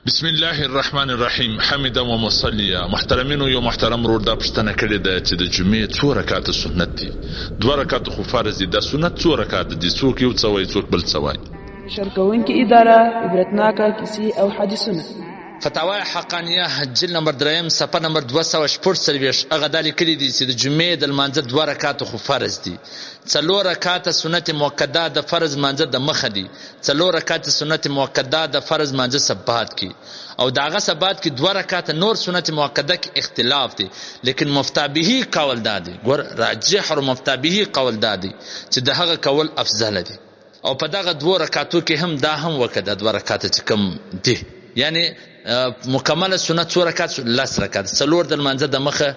بسم الله الرحمن الرحیم حمدا ومصلیا. محترمینو، یو محترم ورور دا پوښتنه کړې ده چې د جمعې څو رکعاته سنت دي؟ دوه رکعاته خو فرض دي، دا سنت څو رکعاته دي؟ څوک یو څه وایي، څوک بل څه وایي. نشر کوونکې اداره، عبرتناکه کیسې او حدیثونه. فتاوی حقانیه، جلد نمبر دریم، صفحه نمبر 246، هغه دا لیکلي دي چې د جمعې د لمانځه دوه رکعاته خو فرض دي، څلور رکعاته سنت مؤکده د فرض لمانځه د مخه دي، څلور رکعته سنت مؤکده د فرض لمانځه څخه بعد کی، او د هغه څخه بعد کی دوه رکعته نور سنت مؤکده کی اختلاف دی، لیکن مفتابهی قول دا دی، ګور راجح او مفتابهی قول دا دی چې د هغه کول افضل دی. او په دغه دوو رکعتو کې هم دا هم وکړه، دا دوه رکعته چې کوم دي، یعنی مکمله سنت څو رکعت شو؟ لس رکعت، څلور د لمانځه د مخه،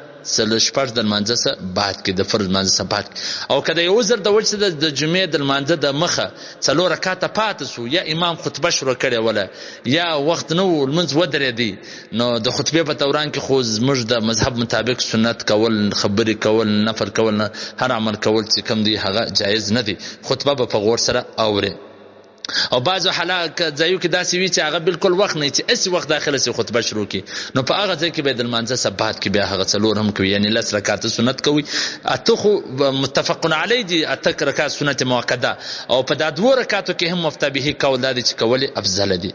شپږ د لمانځه څخه بعد کې، د فرض لمانځه څخه بعد کې. او که د یو عذر د وجې د جمعې د لمانځه د مخه څلور رکعته پاتې شو، یا امام خطبه شروع کړې وله، یا وخت نه و، لمونځ ودرېدی، نو د خطبې په دوران کې خو زموږ د مذهب مطابق سنت کول، خبرې کول، نفل کول، نه هر عمل کول چې کوم دی هغه جایز نه دی، خطبه به په غور سره اوري. او بعضو حالات ځایو کې داسې وي چې هغه بالکل وخت نه چې هسې وخت داخله شي خطبه شروع کړي، نو په هغه ځای کې به د لمانځه څخه بعد کې بیا هغه څلور هم کوي، یعنی لس رکعته سنت کوي، اته خو متفق علی دي، اته رکعت سنت مؤکده، او په دا دوو رکعتو کې هم مفتبهي قول دا دی چې کول یې افضل دي.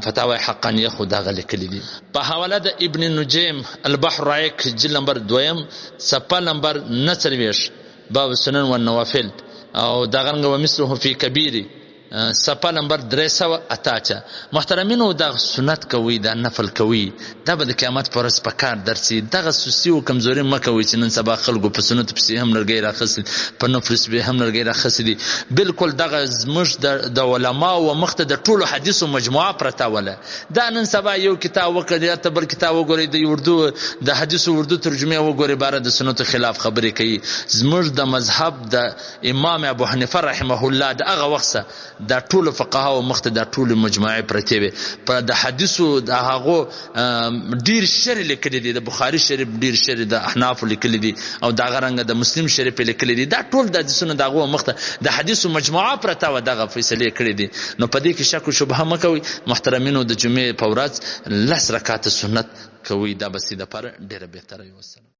فتاوی حقانیه خو دغه لیکلي دي. په حواله د ابن نجیم البحر رایق جلد نمبر دویم صفحه نمبر 49 باب السنن والنوافل، او دغه رنګ ومثله فی کبیری صفحه نمبر 388. محترمینو، دغه سنت کوي، دا نفل کوي، دا به د قیامت پر ورځ په کار درسي. دغه سستي او کمزوري مه کوئ چې نن سبا خلکو په سنتو پسې هم لرګی راخیستي، په نفل پسې هم لرګی راخیستي دي. بالکل دغه زموږ د علماو مخته د ټولو حدیثو مجموعه پرته وله. دا نن سبا یو کتاب وکړي، یا ته بل کتاب وګورئ، د اردو د حدیثو اردو ترجمه وګورئ، باره د سنتو خلاف خبرې کوي. زموږ د مذهب د امام ابو حنیفه رحمه الله د هغه وخت څخه دا ټولو فقهاو مخته دا ټولو مجموعې پرتې وې، په د حدیثو د هغو ډیر شرح لیکلي دي، د بخاري شریف ډیر شرح د احنافو لیکلي دي، او دغه رنګه د مسلم شریف یې لیکلي دي. دا ټول د حدیثونو د هغو مخته د حدیثو مجموعه پرته وه، دغه فیصلې کړې دي. نو په دې کې شک او شبهه مه کوئ محترمینو. د جمعې په ورځ لس رکعته سنت کوئ، دا به سي دپاره ډېره بهتره وي. والسلام.